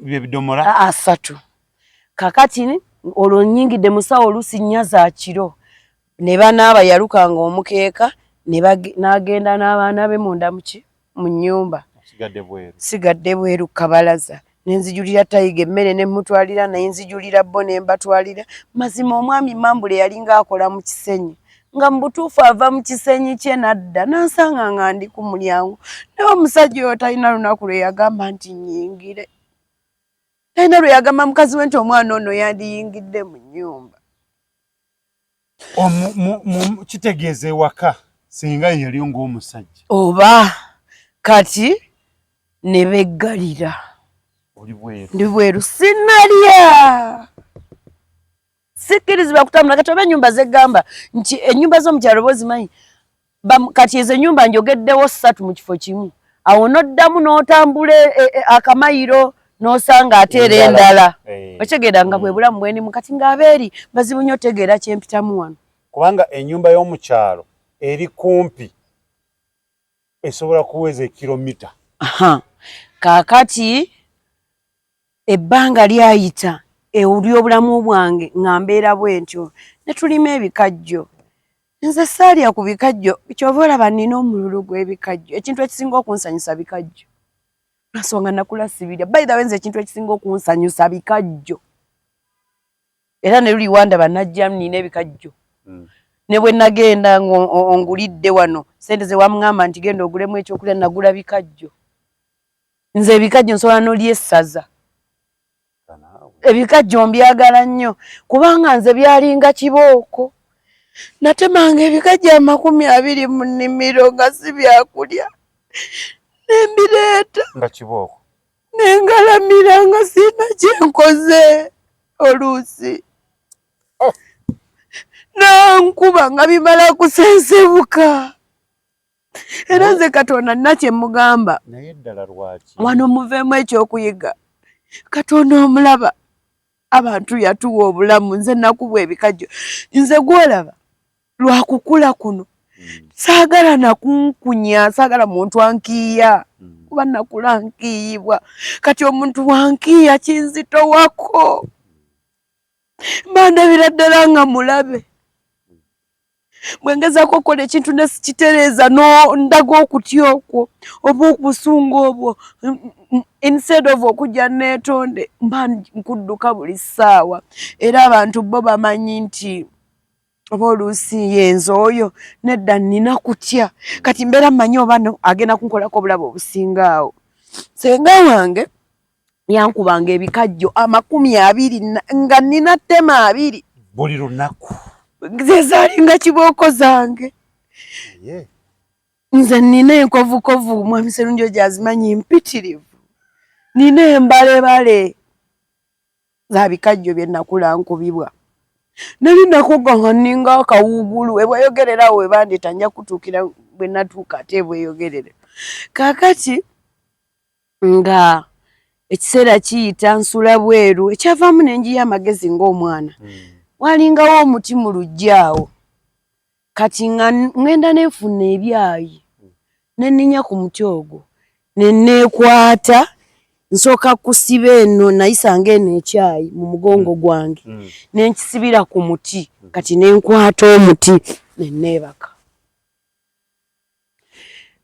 Byebidomola 3. Kakati olwo nnyingidde musawo oluusi 4 za kiro, ne banaaba, yalukanga omukeeka n'agenda n'abaana be munda muki mu nnyumba. Sigadde bweru. Sigadde bweru kabalaza, ne nzijulira Tayiga emmere ne mutwalira, naye nzijulira bo ne mbatwalira. Mazima omwami Mambule yalinga akola mu Kisenyi, nga mu butuufu ava mu Kisenyi kye n'adda n'ansanga nga ndi ku mulyango. Naye omusajja oyo talina lunaku lwe yagamba nti nnyingire, talina lwe yagamba mukazi we nti omwana ono yandiyingidde mu nnyumba. Kitegeeza ewaka singa yali ng'omusajja oba kati ne beggalira. Oli bweru. Ndi bweru, sinalya, sikkirizibwa kutambula. Kati oba ennyumba zegamba nti ennyumba z'omukyalo oba ozimanyi, kati ezo ennyumba njogeddewo ssatu mu kifo kimu. Awo n'oddamu n'otambula akamayiro n'osanga ate era endala. Okitegeera nga bwe bulamu bwendimu kati, ng'abeeri bazibu nnyo otegeera kyempitamu wano. Kubanga ennyumba y'omukyalo eri kumpi, esobola kuweza ekilomita. Kaakati ebbanga lyayita ery'obulamu bwange nga mbeera bwe ntyo, ne tulima ebikajjo. Nze saalya ku bikajjo, kyova olaba nina omululu gw'ebikajjo. Ekintu ekisinga okunsanyusa bikajjo, lwansonga nakula sibirya. By the way, nze ekintu ekisinga okunsanyusa bikajjo, era ne luli wandaba najjamu nina ebikajjo. Ne bwe nagenda ng'ongulidde wano sente ze waŋŋamba nti genda ogulemu ekyokulya, nagula bikajjo. Nze ebikajjo nsobola n'olya essaza. Ebikajjo mbyagala nnyo kubanga nze byalinga kibooko. Natemanga ebikajjo 20 mu nnimiro nga si byakulya, nembireeta nga kibooko, nengalamira nga sirina kyenkoze. Oluusi nankuba nga bimala kusensebuka. Era nze Katonda nina kye mugamba. Naye ddala lwaki? Wano muveemu ekyokuyiga. Katonda omulaba, abantu yatuwa obulamu. Nze nakubwa ebikajjo, nze gwolaba lwakukula kuno. Saagala nakunkunya, saagala muntu ankiiya, kuba nakula nkiiyibwa. Kati omuntu wankiiya kinzitowako, bandabira ddala nga mulabe. Bwe ngezaako okukola ekintu ne sikitereeza, no ndaga okutya okwo oba obusungu obwo, instead of okujja neetonde, mba nkudduka buli ssaawa. Era abantu bo bamanyi nti oba oluusi yenze oyo nedda nnina kutya. Kati mbeera mmanyi oba no agenda kunkolako obulabe obusinga awo. Senga wange yankubanga ebikajjo 20 nga nnina ttema 20 buli lunaku. Ze zaalinga kibooko zange. Nze nnina enkovukovu, mwami Serunjo gyazimanyi, mpitirivu. Nina embalebale za bikajjo bye nakula nkubibwa. Nali nakoga nga nninga akawuugulu. Ebweyogerera awo we bandeeta, nja kutuukira bwe natuuka ate ebweyogerere. Kaakati nga ekiseera kiyita, nsula bweru. Ekyavaamu ne njiya amagezi ng'omwana. Walingawo omuti mu luggya awo. Kati nga ŋŋenda ne nfuna ebyayi, ne nninnya ku muti ogwo ne neekwata. Nsooka kusiba eno, nayisanga eno ekyayi mu mugongo gwange, ne nkisibira ku muti. Kati ne nkwata omuti ne neebaka.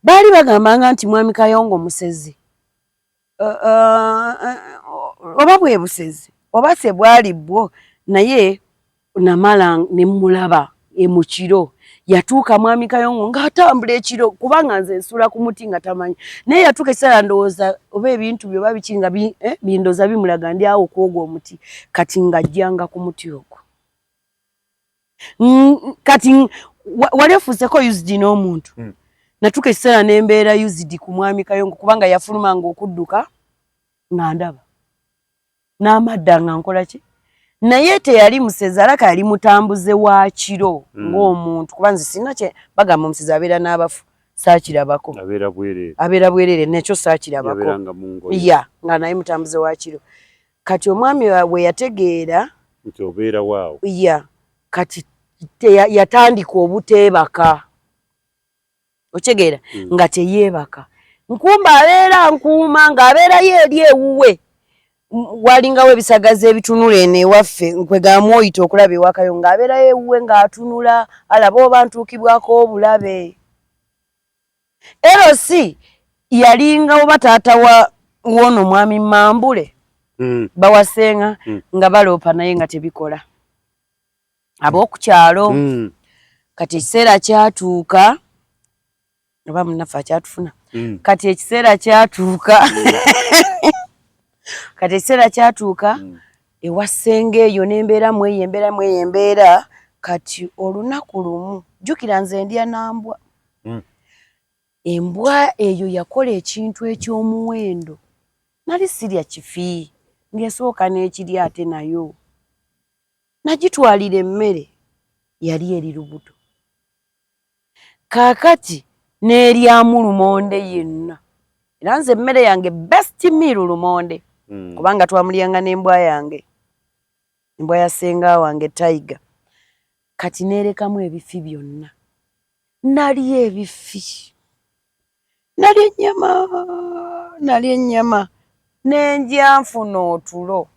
Baali bagambanga nti mwami Kayongo musezi. Oba bwe busezi oba se bwali bwo, naye namala ne mmulaba mu kiro. Yatuuka mwami Kayongo ng'atambula ekiro, kubanga nze nsula ku muti nga tamanyi. Naye yatuuka ekiseera, ndowooza oba ebintu bye oba biki nga bindooza bimulaga ndi awo kwogwo omuti. Kati ng'ajjanga ku muti ogwo. Kati wali ofuuseko used n'omuntu. Natuuka ekiseera ne mbeera used ku mwami Kayongo, kubanga yafulumanga okudduka nga ndaba n'amadda nga nkola ki. Naye teyali musezi, alaka yali mutambuze wa kiro ng'omuntu, kuba nze sirina kye bagamba omusezi abeera n'abafu, saakirabako. Abeera bwereere. Abeera bwereere, nekyo saakirabako. Yabeeranga mu ngoye. Ya nga naye mutambuze wa kiro. Kati omwami bwe yategeera nti obeera waawo, ya kati yatandika obuteebaka. Okitegeera? Nga teyeebaka, nkumba abeera nkuuma ng'abeerayo eri ewuwe. Walingawo ebisagazi ebitunula eno ewaffe, nkwegamu oyita okulaba ewakayo ng'abeerayo ewuwe ng'atunula alaba oba ntuukibwako obulabe. Erosi yalinga oba taata wa wono mwami Mambule bawasenga nga baloopa naye nga tebikola ab'oku kyalo. Kati ekiseera kyatuuka oba munnaffe akyatufuna. Kati ekiseera kyatuuka, kati ekiseera kyatuuka ewa ssenga eyo n'embeera mu eyo embeera mu eyo embeera. Kati olunaku lumu, jjukira nze ndya nambwa. Embwa eyo yakola ekintu eky'omuwendo. Nali sirya kifi, ng'esooka n'ekirya, ate nayo nagitwalira emmere, yali eri lubuto. Kaakati n'eryamu lumonde yenna, era nze emmere yange best meal lumonde, kubanga twamulyanga n'embwa yange, embwa ya ssenga wange Tiger. Kati n'erekamu ebifi byonna. Nalya ebifi, nalya ennyama, nalya ennyama nenja nfuna otulo,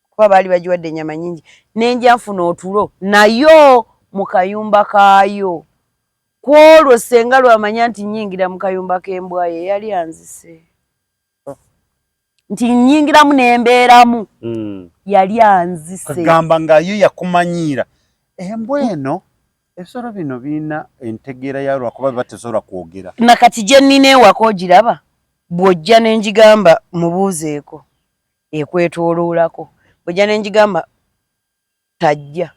kuba baali bagiwadde ennyama nnyingi. Nenja nfuna otulo nayo mu kayumba kaayo. Ku olwo ssenga lwamanya nti nnyingira mu kayumba k'embwa ye yali anzise, nti nnyingiramu nembeeramu. Yali anzise. Kagamba nga yo yakumanyiira embwa eno. Ebisolo bino birina entegeera ya lwakuba biba tesobola kwogera. Nakati gye nnina ewaka ogiraba, bw'ojja ne ngigamba mubuuzeeko, ekwetooloolako. Bw'ojja ne ngigamba tajja,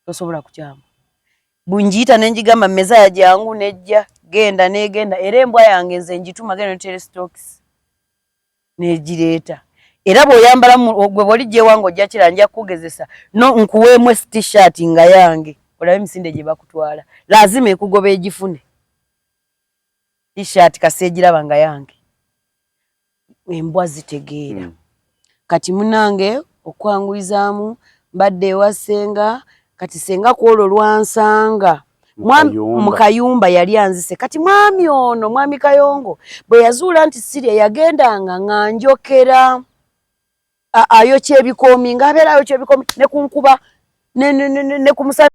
tosobola kukyama. Bw'ngiyita ne ngigamba mezaya jangu, nejja, genda n'egenda. Era embwa yange nze ngituma genda netere stocks n'egireeta. Era bw'oyambala gwe bw'olijja ewange ojja kira nja kukugezesa no nkuweemu t-shirt nga yange olabe emisinde gye bakutwala. Laazima ekugoba egifune t-shirt kasi egiraba nga yange. Embwa zitegeera. Kati munange okwanguyizaamu, mbadde ewa ssenga. Kati ssenga ku olwo lwansanga mu kayumba yali anzise. Kati mwami ono, mwami Kayongo, bwe yazuula nti sirya, yagendanga nga njokera ayokya ebikoomi, ng'abeera ayokya ebikoomi ne ku nkuba ne ku musana.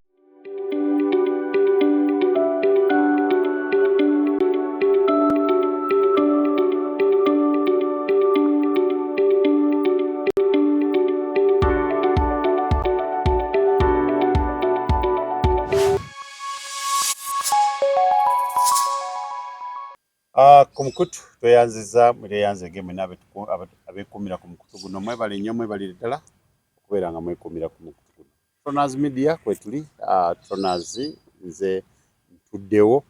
Ku mukutu tweyanziza mweyanzege mwena abeekuumira ku mukutu guno. Mwebale nnyo, mwebalire ddala okubeera nga mwekuumira ku mukutu guno Tronas Media kwetuli. Tronas, nze ntuddewo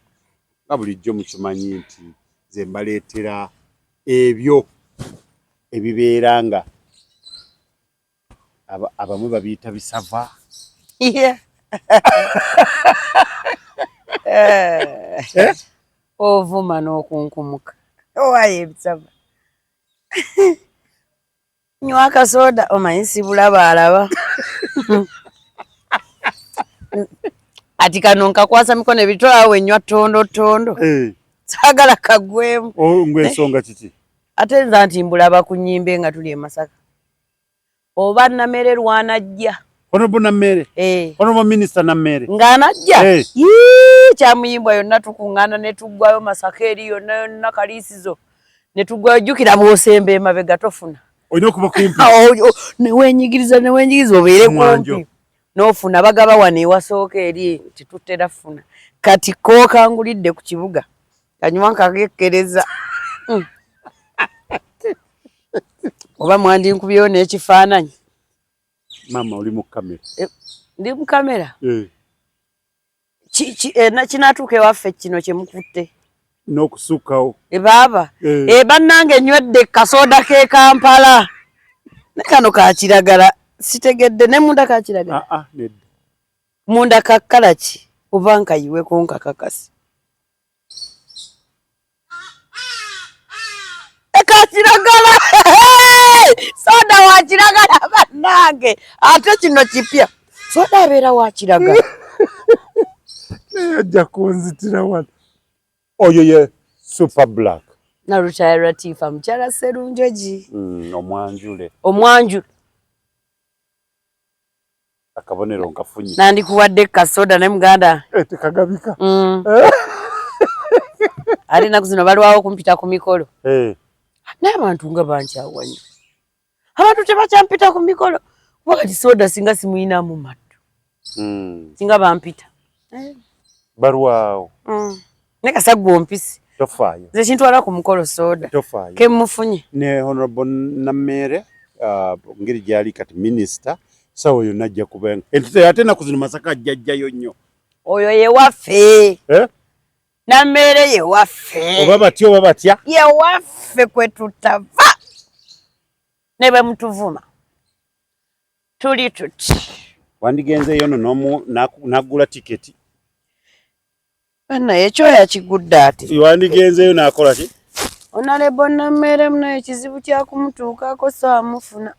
nga bulijjo. Mukimanyi nti nze mbaleetera ebyo ebibeera nga abamu babiyita bisava. Eh? Ovuma n'okunkumuka owaayo ebisava. Nywa akasoda, omanyi sibulaba alaba. Ati kano nkakwasa mikono ebiri, tolaba wenywa tondo tondo. Eh. Saagala kagwemu. Oh, ngwensonga kiki? Ate nza nti mbulaba ku nnyimbe nga tuli e Masaka, oba Namere lwanajja. Honorable Namere? Eh. Honorable Minister Namere. Ng'anajja. Eh. Yii, kyamuyimbwa yonna tukuŋŋaana ne tuggwayo Masaka eri yonna yonna Kaliisizo ne tuggwayo. Jjukira bw'osemba emabega tofuna. Olina okuba kumpi. Neweenyigiriza, neweenyigiriza obeere Mwanjo. kumpi n'ofuna. Bagaba wano ewasooka eri tetutera funa. Kati kookangulidde ku kibuga kanywa nkakekkereza. Oba mwandinkubyeyo n'ekifaananyi. Maama, oli mu kamera. Eh, ndi mu kamera. Eh. Kinaatuuka ewaffe kino kye mukutte. N'okusukkawo. E baaba. Eh. E bannange, nywedde kasooda k'e Kampala ne kano ka kiragala. Sitegedde ne munda ka kiragala. Ah, ah, nedda. Munda ka kkala ki? Oba nkayiweko nkakakasi ka kiragala. Soda wa kiragala bannange, ate kino kipya. Soda abeera wa kiragala. Naye ajja kunzitira wano. Oyo ye Super Black. Nalutaya Latifa mukyala Sserunjogi. Omwanjule. Omwanjule. Akabonero nkafunye. Nandikuwadde kasoda naye muganda. Eh, tekagabika. Ate ennaku zino balwawo okumpita ku mikolo. Eh. Naye abantu nga bankyawa nnyo. Abantu tebakyampita ku mikolo. Kuba kati soda singa simuyinamu maddu. Singa bampita. Eh. Balwawo. Naye kasa gwe ompisi. Tofaayo. Nze kintwala ku mukolo soda. Tofaayo. Ke mufunye. Ne Honorable Namere ngeri gyali kati minister sawa yonna ajja kuba ate ennaku zino Masaka ajjajjayo nnyo. Oyo ye waffe. Eh? Namere ye waffe. Oba batya oba batya. Ye waffe kwe tutava. Ne bwe mutuvuma. Tuli tuti. Wandigenzeeyo nno n'agula tiketi. Naye ekyoya kigudde ati. Wandigenzeeyo n'akola ki? Honorable Namere munaye ekizibu kya kumutuukako saamufuna.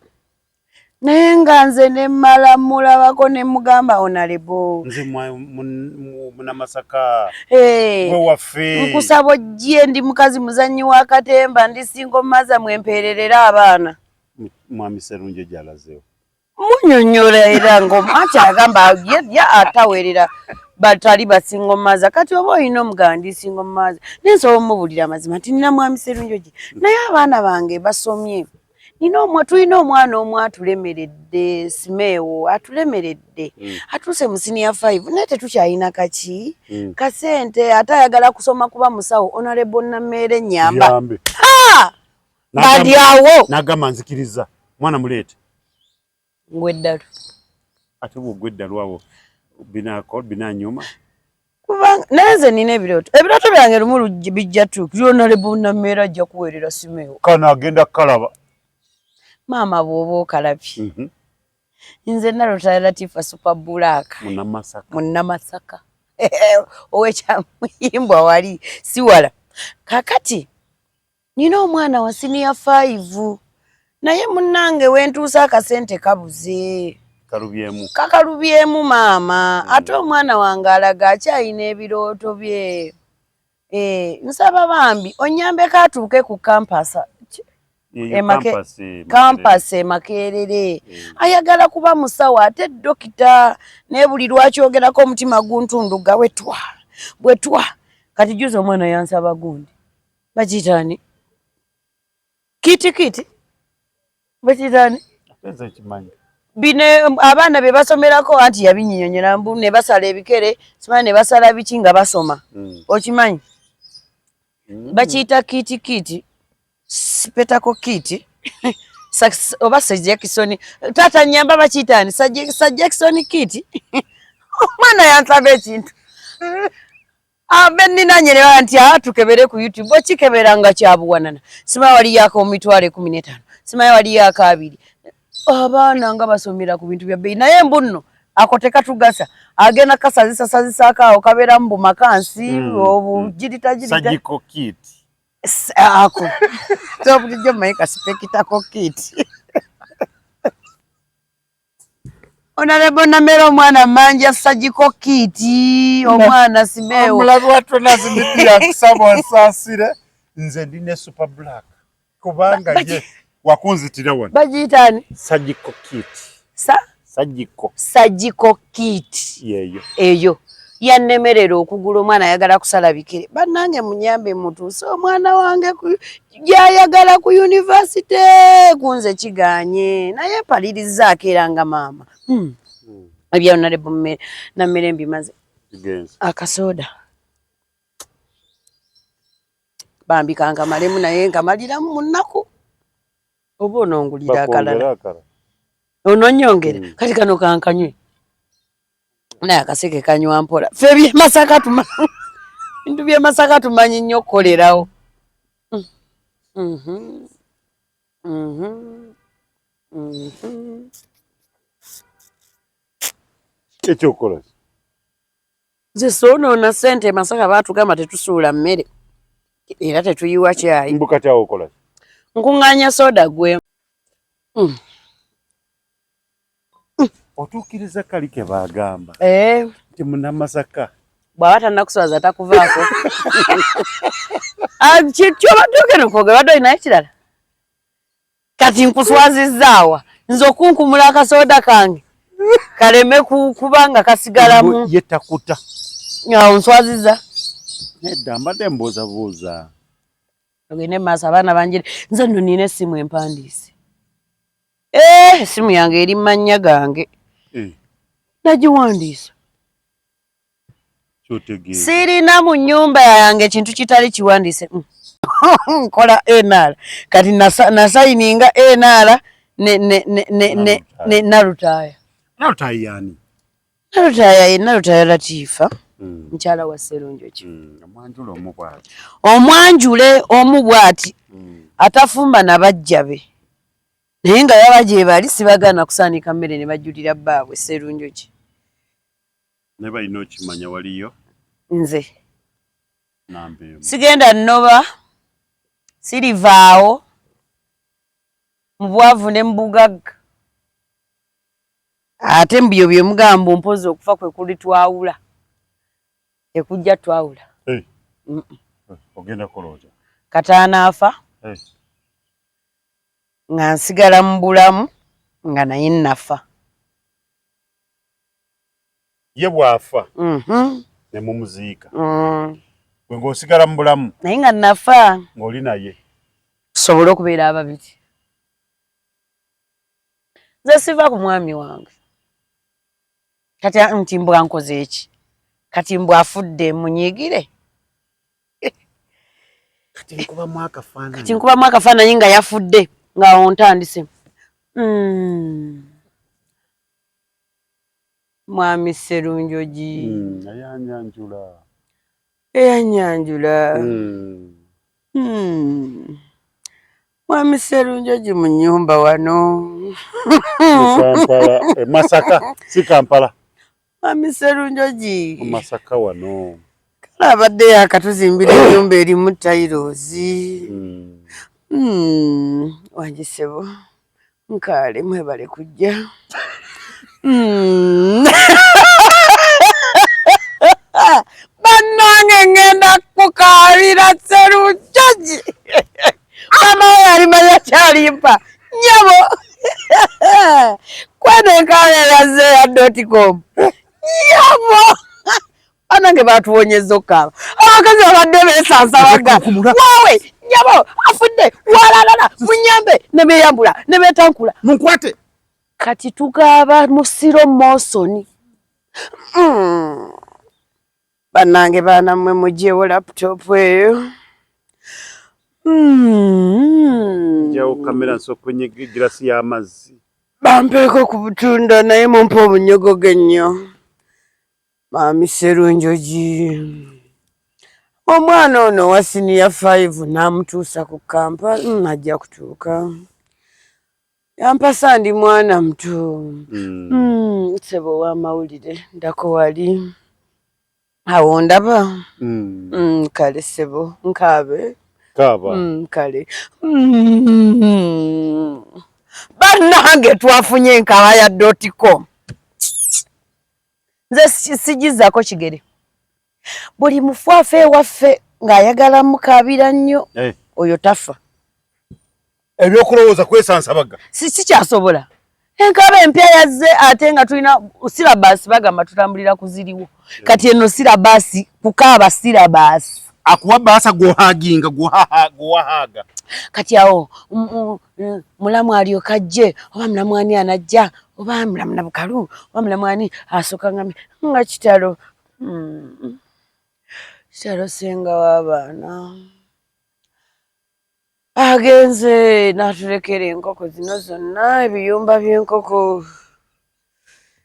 Naye nga nze ne mmala mulabako ne mugamba Honorable. Nze Munnamasaka. Gwe waffe. Nkusaba ojje ndi mukazi muzannyi wa katemba ndi single mother mwempeererera abaana. Mwami Sserunjogi alazeewo. Munyonyola era ng'omwaki agamba ye atawerera batali basingo maza kati oba olina omugamba ndi single mother naye nsobola omubulira amazima nti nina mwami Sserunjogi naye abaana bange basomye nina tulina omwana omu atulemeredde Simeewo atulemeredde atuuse mu senior 5 naye tetukyalina kaki kasente ate ayagala kusoma kuba musawo. Honorable Namere nnyamba bandi awo n'agamba nzikiriza mwana muleete ngwa eddalu. Ate bw'ogwa eddalu awo binanyuma. Kubanga naye nze nina ebirooto, ebirooto byange lumu bijja tuukira. Honorable Namere ajja kuweerera Simeewo. Kano agenda kukalaba. Maama bw'oba okalabye. Nze Nalutaya Latifa Super Black. Munnamasaka. Munnamasaka. Owekyamuyimbwa wali si wala. Kakati nina omwana wa senior 5 naye munnange wentuusa akasente kabuze. Kalubyemu. Kakalubyemu maama. Ate omwana wange alaga akyalina ebirooto bye. Nsaba bambi onnyambeko atuuke ku campus. Campus e Makerere. Ayagala kuba musawo ate dokita naye buli lwakyogerako omutima guntunduga bwetwa bwetwa. Kati juzi omwana yansaba gundi bakiyitaani kiti kiti bakiyitaani bino abaana be basomerako anti yabinyinyonyola mbu ne basala ebikere simanyi ne basala biki nga basoma. Okimanyi bakiyita kiti kiti sipetako kiti oba Sir Jackson taata nnyamba bakiyitaani Sir Jackson kiti. Omwana yansaba ekintu abeninanye ne nti tukebere ku YouTube okikebera nga kyabuwanana simanyi waliyo ak'omitwalo 15 simanyi waliyo ak'abiri. Abaana nga basomera ku bintu bya bbeeyi naye mbu nno ako tekatugasa agenda kasazisa awo kabeeramu bumakansi obugirita Surgical kit. Ako so bulijjo mmanyi kasipekitako kit. Honorable Namere omwana manja surgical kit omwana Simeewo. Omulabi wa Tronas Media nkusaba onsaasire nze ndi ne Super Black kubanga ye wakunzitira wano. Bagiyita ani? Surgical kit. Sa? Surgical. Surgical kit. Yeeyo. Eyo yannemerera okugula omwana ayagala kusala bikere. Bannange munyambe mutuuse omwana wange gy'ayagala ku university kunze kiganye naye mpalirizaako era nga maama. Ebya Honorable Namere mbimaze. Akasoda. Bambi kankamalemu naye nkamaliramu mu nnaku. Oba onongulira akalala. Ononyongera. Kati kano kankanywe. Naye akaseke kanywa mpola. Ffe eby'e Masaka bintu by'e Masaka tumanyi nnyo okukolerawo. Ekyokukola ki? Nze soonoona ssente e Masaka baatugamba tetusuula mmere era tetuyiwa kyayi. Mbu kati awo okola ki? Nkuŋŋaanya soda gwe. Otuukiriza kali ke baagamba nti Munnamasaka. Bw'aba tannakuswaza takuvaako. Ah, kyobadde ogenda okwogera badde olinayo kirala. Kati nkuswazizzaawa nze okunkumula akasooda kange kaleme kuba nga kasigalamu. Ye takuta. Awo nswazizza. Nedda mbadde mbuuzabuuza. Ogende mu maaso abaana banjire nze nno nina essimu empandiise. Eh, essimu yange eri mu mannya gange. Eh. Nagiwandiisa. Sirina mu nnyumba yange kintu kitali kiwandiise. Mm. Nkola NR. Kati nasayininga NR ne Nalutaaya. Nalutaaya yani? Nalutaaya ye Nalutaaya Latifa. Mm. Mukyala wa Sserunjogi. Mm. Omwanjule omu bw'ati. Omwanjule omu bw'ati. Mm. Atafumba na baggya be. Naye nga baba gyebali sibagaana kusaanika mmere ne bajjulira bbaabwe Sserunjogi. Naye balina okimanya waliyo. Nze. Namba emu. Sigenda nnoba, sirivaawo, mu bwavu ne mu bugagga. Ate mbyo bye mugamba mpozi okufa kwe kulitwawula. Tekujja twawula. Hey. Mm -mm. Ogenda kukola otya? Kataana afa. Hey. Nga nsigala mu bulamu nga naye nafa. Ye bw'afa mm -hmm. ne mumuziika mm. Gwe ng'osigala mu bulamu naye nga nafa ng'oli naye tusobole okubeera ababiri. Nze siva ku mwami wange kati nti mbwa nkoze eki kati mbwa afudde munyigire kati nkubamu akafaananyi kati nkubamu akafaananyi nga yafudde nga ontandise mm. Mwami Sserunjogi mm, ayanyanjula eyanyanjula mm. mm. Mwami Sserunjogi mu nnyumba wano Kampala e Masaka si Kampala. Mwami Sserunjogi mu Masaka wano kale abadde yakatuzimbira ennyumba erimu tayiroozi mm. mm. Wangi ssebo nkaale mwebale kujja mm. Bannange ngenda kukaabira Sserunjogi mama we alimanya kyalimpa nnyabo kweno enkaaba eyazze ya dotcom nnyabo Bannange batuwonyezza okukaaba. Abakazi babadde beesansabaga. Waawe nnyabo afudde walalala munyambe ne beeyambula ne beetankula. Munkwate. Kati tukaaba mu slow motion. Mm. Bannange baana mmwe mugyewo laptop eyo. Mm. Njawo kamera nsooka onyiga egirasi y'amazzi. Bampeeko ku butunda naye mumpe obunyogoga ennyo. Maami Sserunjogi omwana ono owa siniya 5 n'amutuusa ku Kampala mm, ajja kutuuka. Yampasa ndi mwana muto. Mm. Mm, ssebo ow'amawulire ndako wali awo ndaba. Mm. Mm, kale ssebo nkaabe. Kaaba. Mm, kale. Mm. Bannange twafunye enkaaba ya dotcom. Nze sigizaako kigere. Buli mufu afa ewaffe ng'ayagala mukaabira nnyo hey. Oyo tafa. Ebyokulowooza kwesansabaga. Si kyasobola. Enkaaba empya yazze ate nga tulina syllabus bagamba tutambulira ku ziriwo. Kati eno syllabus kukaaba syllabus. Akuwa basa guhaginga guhaga. Kati awo mulamu alyoka ajje oba mulamu ani anajja oba mulamu Nabukalu oba mulamu ani asooka ngambe nga kitalo. Mm. Kitalo ssenga w'abaana. Agenze n'atulekera enkoko zino zonna ebiyumba by'enkoko.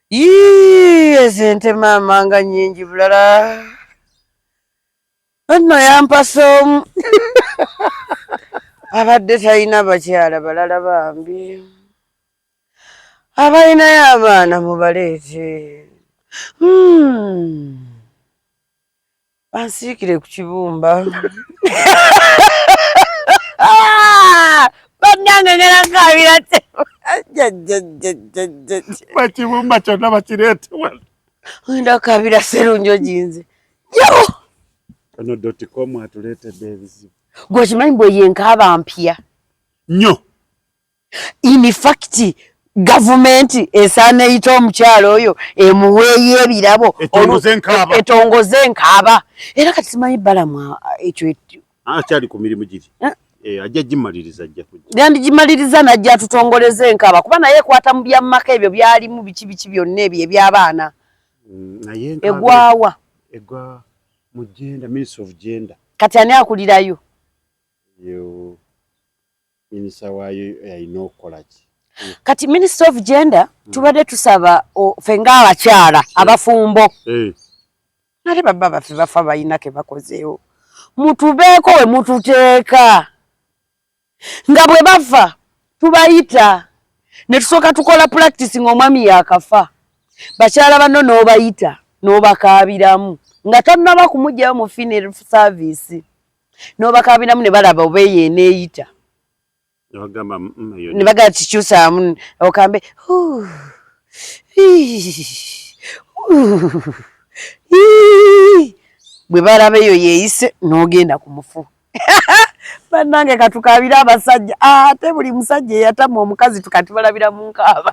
Yii ezo ente maama nga nnyingi bulala. Nno yampasa omu. Abadde talina bakyala balala bambi. Abalinayo abaana mubaleete. Hmm. Bansiikire ku kibumba. Bannange ngenda nkaabira Bakibumba kyonna bakireete wano. Ngenda kukaabira Sserunjogi nze. Yo! Ono dot com atuleetedde ebizibu. Gwe okimanyi bwe yenkaaba mpya nnyo. In fact gavumenti esaana eyita omukyalo oyo emuweeyo ebirabo etongoze enkaaba era kati simanyi balamu ekyo akyali ku mirimu giri eh? Eh, ajja gimaliriza ajja kujja yandigimaliriza najja atutongoleze enkaaba kuba naye ekwata mu byammaka ebyo byalimu biki biki byonna ebyo eby'abaana naye egwawa egwa mu gender ministry of gender kati ani akulirayo yo minisita waayo alina okukola ki kati minister of gender tubadde tusaba ffe ng'abakyala abafumbo eh. Ate babba baffe bafa balina ke bakozeewo mutubeeko we mututeeka nga bwe bafa tubayita ne tusooka tukola practice ng'omwami yakafa bakyala banno n'obayita n'obakaabiramu nga tonnaba kumugyayo mu funeral service n'obakaabiramu ne balaba oba eyo eneeyita mm, ne bagamba kikyusaamu okambe bwe balaba eyo yeeyise n'ogenda ku mufu bannange katukaabire abasajja ate buli musajja eyatama omukazi tukatubalabira mu nkaaba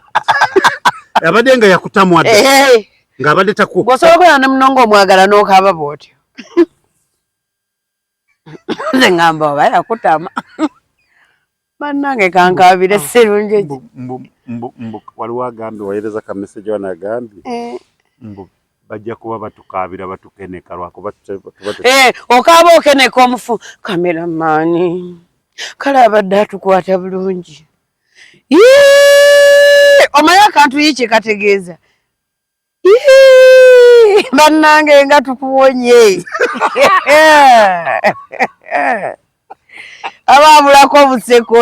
abadde nga yakutamwa dda ng'abadde taku bw'osobola okubeera ne muno ng'omwagala n'okaaba bw'otyo nze ngamba oba yakutama bannange kankaabire sserungi mbu waliwo agambye wayereza ka message wano agambye eh. mbu bajja kuba batukaabira batukeneka lwakuba eh, okaaba okeneka omufu kameramaani kale abadde atukwata bulungi omanyi akantu yi kyekategeeza bannange nga tukuwonye aba abulako obuseko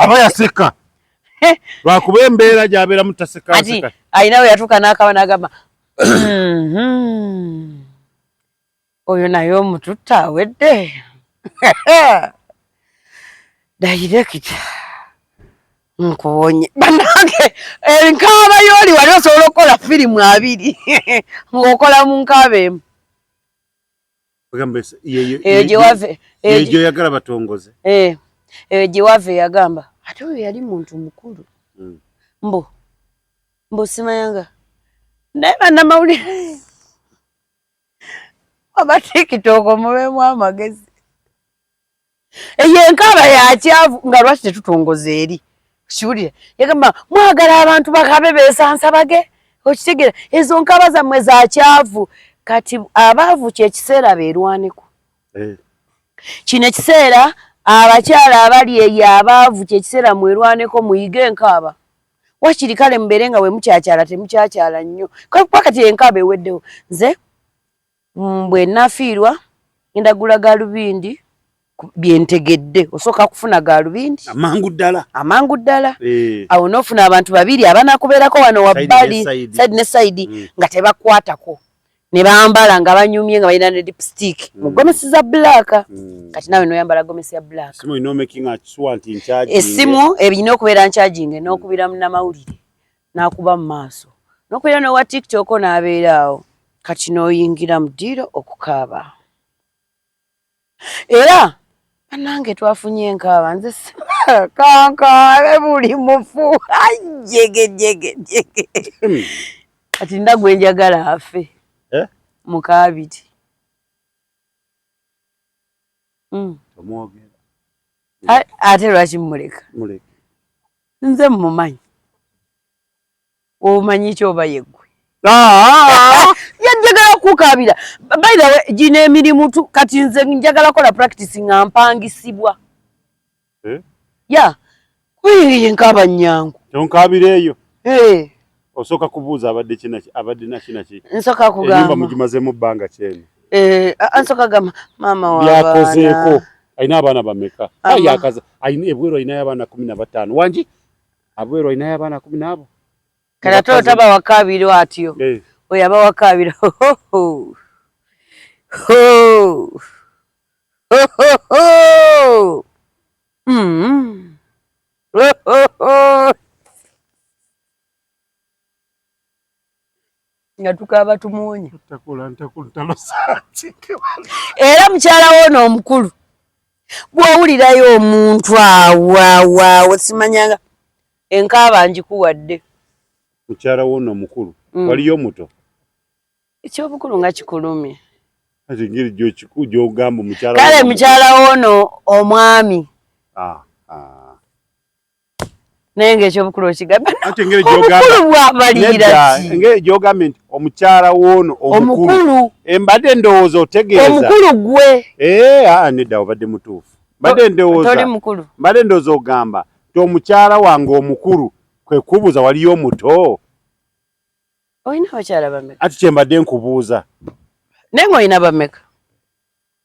aba yaseka lwakuba embeera gyabeeramu tasekaseka alina we yatuuka n'akaba n'agamba mm-hmm. Oyo naye omututta awedde dayirekita nkuwonye banange enkaaba yooli wali osobola okukola firimu abiri ng'okola mu nkaaba emu eyo gyewaveeyoyagala batongoze eh, eyo gyewava eyagamba ate oyo yali muntu mukulu hmm. mbu mbu simayanga naye bannamawulire aba tiktok mubeemu amagezi eyo enkaaba yakyavu nga lwaki tetutongoza eri kiwulire yagamba mwagala abantu bakabe besansabage okitegera ezo nkaaba zammwe zakyavu kati abaavu kyekiseera beerwaneko eh. Kino ekiseera abakyala abali eyo abaavu kyekiseera mwerwaneko muyige enkaaba wakiri kale mubeere nga wemukyakyala temukyakyala nnyo kuba kati enkaaba eweddewo nze mm, bwe nafiirwa ngenda gula galubindi byentegedde osooka kufuna galubindi amangu ddala amangu ddala eh. Awo n'ofuna abantu babiri abanakubeerako wano wabbali side ne side mm. nga tebakwatako ne bambala nga banyumye nga balina ne lipstick mu gomesi za black mm. Kati nawe noyambala gomesi ya black esimu erina okubeera ncharging n'okubira munnamawulire n'akuba mu maaso n'okubeera n'owa tiktok n'abeera awo kati n'oyingira mu ddiiro okukaaba era bannange twafunye enkaaba nze kankaabe buli mufu ajegejegejege hmm. Kati nda gwe njagala afe eh? Mukaabiri hmm. Ate lwaki mumuleka nze mmumanyi omanyi ki oba yeggwe ah! Yanjagala kukaabira by the way gino emirimu kati nze njagala kola practice nga mpangisibwa eh? Ya kuyiye nkaaba nyangu tonkaabira eyo eh. Osooka kubuuza abadde kinaki abadde nakinaki nsooka kugamba enyumba mugimazemu bbanga kyeno eh, nsooka kugamba maama w'abaana alina abaana bameka yakaza alina ebweru alinayo abaana 15 wangi abweru alinayo abaana kumi n'abo Kati ate otaba wakaabiro atyo eh. Oyo aba wakaabiro mm. Nga tukaaba tumuwonya. Era mukyala woono omukulu bw'owulirayo omuntu awoawaawo simanyanga enkaaba ngikuwadde. Mukyala woono omukulu waliyo omuto? Ekyobukulu nga kikulumye. Engeri gyogamba omukyala. Kale mukyala woono omwami. Naye ng'ekyobukulu okigamba obukulu bwabalira ki? Engeri gyogambye nti omukyala woono omukulu embadde ndowooza otegeeza omukulu gwe. Nedda, obadde mutuufu. Mbadde ndowooza toli mukulu. Mbadde ndowooza ogamba nti omukyala wange omukulu, kwe kubuuza waliyo omuto. Olina abakyala bameka? Ati kyembadde nkubuuza. Naye ng'olina bameka?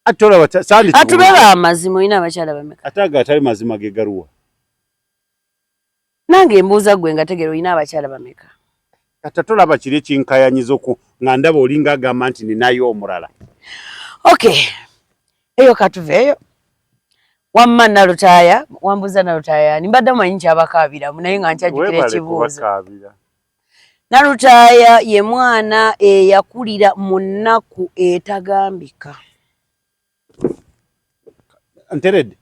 Ati tolaba sandi. Atube ba mazima, olina abakyala bameka? Ate ago atali mazima ge galuwa? Nange mbuuza gwe nga tegera, olina abakyala bameka? Kati tolaba kiri ekinkayanyiza oku nga ndaba olinga agamba nti ninayo omulala. Okay, eyo katuveeyo. Wamma Nalutaaya, wambuuza Nalutaaya ani, mbadde manyi nkyabakaabiramu naye nga nkyajjukira ekibuuzo. Nalutaaya ye mwana eyakulira mu nnaku etagambika. Nteredde.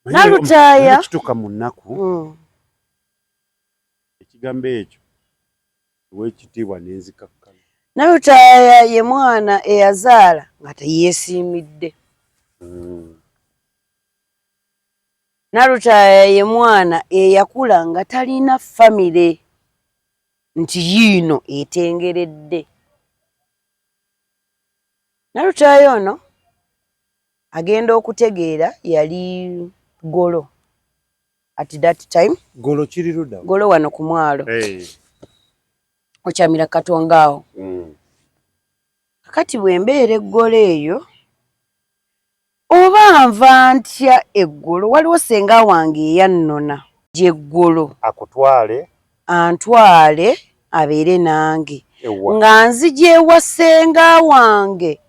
Nalutaaya kituuka mu nnaku. Ekigambo ekyo ew'ekitiibwa nenzikakkana. Nalutaaya ye mwana eyazaala nga teyeesiimidde. Nalutaaya ye mwana eyakula nga talina famire nti yiino etengeredde. Nalutaaya ono agenda okutegeera yali Golo at that time. Golo kiri ludda? Golo wano ku mwalo. Okyamira Katonga awo. Kakati bwe mbeera eggolo eyo oba nva ntya eggulo, waliwo senga wange eyannona gyeggolo. Akutwale? Antwale abeere nange. Nga nzija ewa senga wange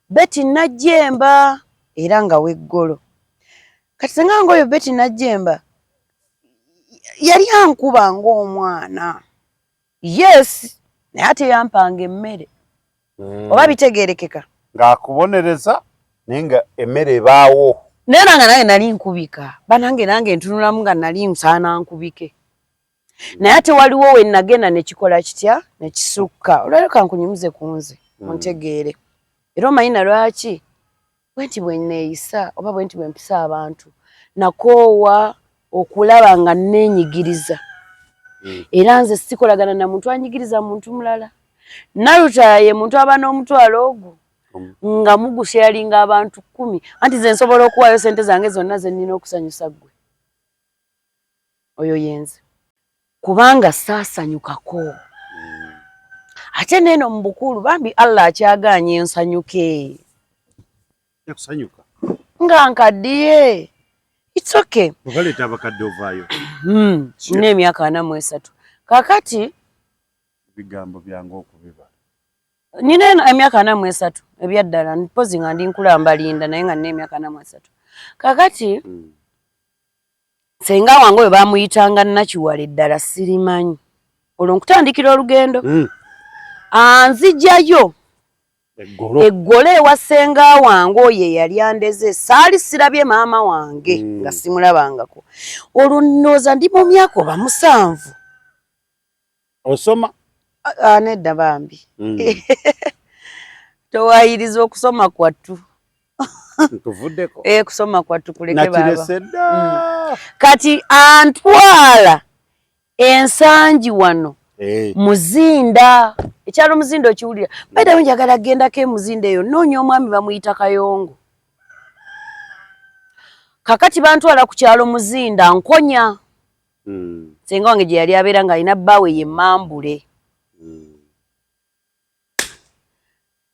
Betty Najjemba, era nga weggolo. Kati senga wange oyo Betty Najjemba yali ankuba ng'omwana, yes, naye ate yampanga emmere. Oba bitegeerekeka? Ng'akubonereza naye nga emmere ebaawo. Naye era nga nange nali nkubika banange, nange ntunulamu nga nali nsaana nkubike, naye ate waliwo we nagenda nekikola kitya nekisukka. Olwaliro kankunyumize ku nze ontegeere. Era omanyi na lwaki bwe nti bwe neeyisa oba bwe nti bwe mpisa abantu, nakoowa okulaba nga neenyigiriza. Era nze sikolagana na muntu anyigiriza muntu mulala. Nalutaya ye muntu aba n'omutwalo ogwo nga mugusharinga abantu 10, anti nze nsobola okuwaayo sente zange zonna ze nnina okusanyusa ggwe. Oyo yenze, kubanga saasanyukako. Ate neeno mu bukulu bambi Allah akyagaanye nsanyuke. Kusanyuka. Nga nkaddiye, it's okay. Obaleeta abakadde ovaayo. Nina emyaka 43 kakati. Ebigambo byange okubibala. Nina emyaka 43 ebyaddala, mpozi nga ndi nkula mbalinda, naye nga nina emyaka 43 kakati. Senga wange oyo bamuyitanga Nakiwala, eddala sirimanyi. Olwo nkutandikira olugendo. Anzijayo eggolo ewa senga wange oyo eyali andeze, saali sirabye maama wange nga simulabangako. Olwo ndowooza ndi mu myaka oba 7. Osoma? Nedda bambi. Towayiriza okusoma kwattu. Nkuvuddeko. Eh, kusoma kwattu kuleke baba. Nakirese dda. Kati antwala Ensangi wano. Muzinda, ekyalo Muzinda okiwulira? By njagala gendako emuzinda eyo noonya omwami bamuyita Kayongo. Kakati bantwala ku kyalo Muzinda nkonya. Senga wange gye yali abeera ng'alina bbaawe ye Mambule.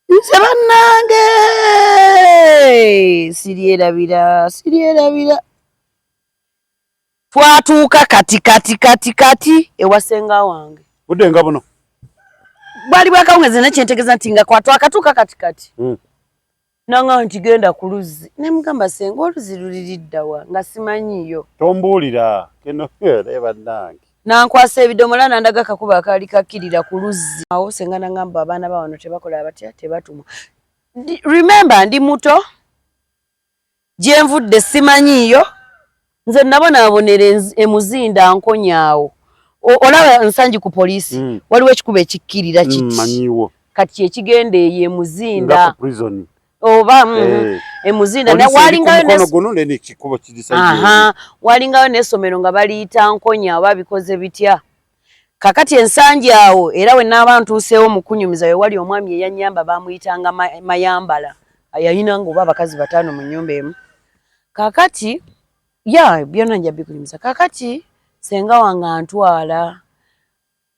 Nze bannange siryerabira, siryerabira. Twatuuka kati kati kati kati ewa senga wange. Budde nga buno? Bwali bwakawungezi, naye kyentegeeza nti nga twakatuuka kati kati. Nanga nti genda ku luzzi, nemugamba, "Senga, oluzzi luliriddawa?" Nga simanyiyo. Tombuulira keno bannange. Nankwasa ebidomola nandaga akakubo akaali kakkirira ku luzzi. Awo senga nangamba abaana ba wano tebakola batya, tebatumwa. Remember ndi muto, gye nvudde simanyiiyo, nze nabonaabonera emuzinda nkonyaawo. Olaba Nsangi ku poliisi waliwo ekikubo ekikkirira kiti. Manyiwo. Kati ekigenda eyo emuzinda. Nga ku prison. Oba emuzinda walingayo guno n'ekikubo kiri side. Aha, walingayo n'essomero nga baliyita Nkonya oba bikoze bitya. Kakati Ensangi awo era we naaba ntuuseewo mu kunyumiza we wali omwami eyannyamba bamuyitanga Mayambala, yayinanga oba abakazi 5 mu nnyumba emu. Kakati ya byonna nja bikunyumiza. Kakati senga wange antwala,